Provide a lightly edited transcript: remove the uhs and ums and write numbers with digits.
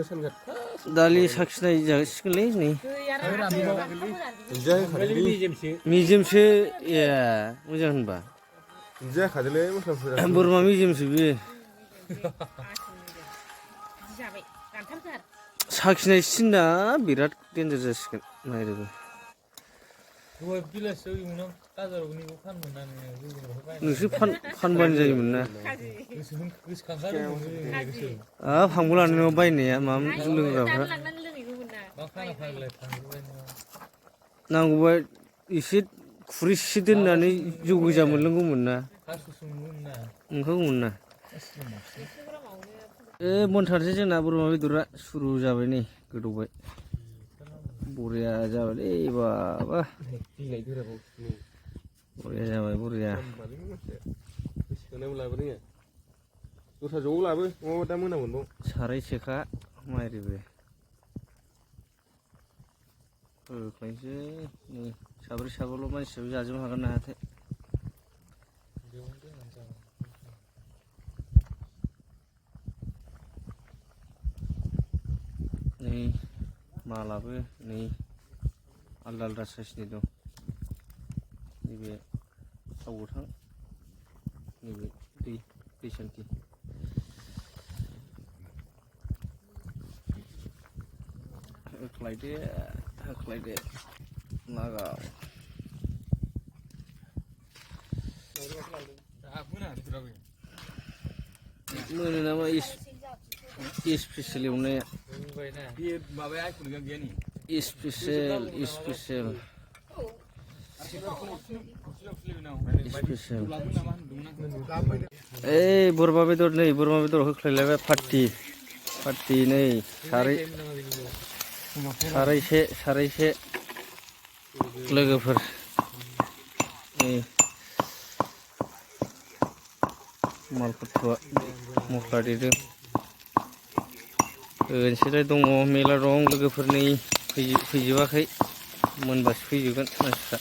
दालि साखिनाय जासिगोनलै नै मेजेमसो ए मोजां होनबा जाखादोलै मस्लाफोरा बोरमा मेजेमसो बेयो साखिनायसिना बिराद देन्जार जासिगोन नायरोबो नोंसोर फानबानो जायोमोन ना हांबो लानाय बायनाया माबा लोंग्राफ्रा नांगौबा एसे खुरैसे दोननानै जौ गोजा मोनलोंगौमोन ना मोनखागौमोन ना मोनथारसै जोंना बोरमा बेदरा सुरु जाबाय नै गोदौबाय बरिया जाबायलै बाबा बरिया जाबाय बरिया दस्रा ज'आव लाबो नङाबा दा मोना मोनबाव सारायसेखा माइरिबो होख्लायनोसै नै साब्रै साबाल' मानसियाबो जाजोबनो हागोन ना हायाथाय नै मालाबो नै आलदा आलदा साइसनि दं नैबे थाव गोथां नैबे दै सान्थि होख्लायदो लागाव मोनो नामा स्पेसियेल एवनाया स्पेसियेल ओइ बोरमा बेदर होख्लायलायबाय पार्टि नै सारायसे लोगोफोर नै मालपत्रआ मस्ला देदों होनोसैलाय दङ मेला दं लोगोफोर नै फैजोबाखै मोनबासो फैजोबगोन मानसिफ्रा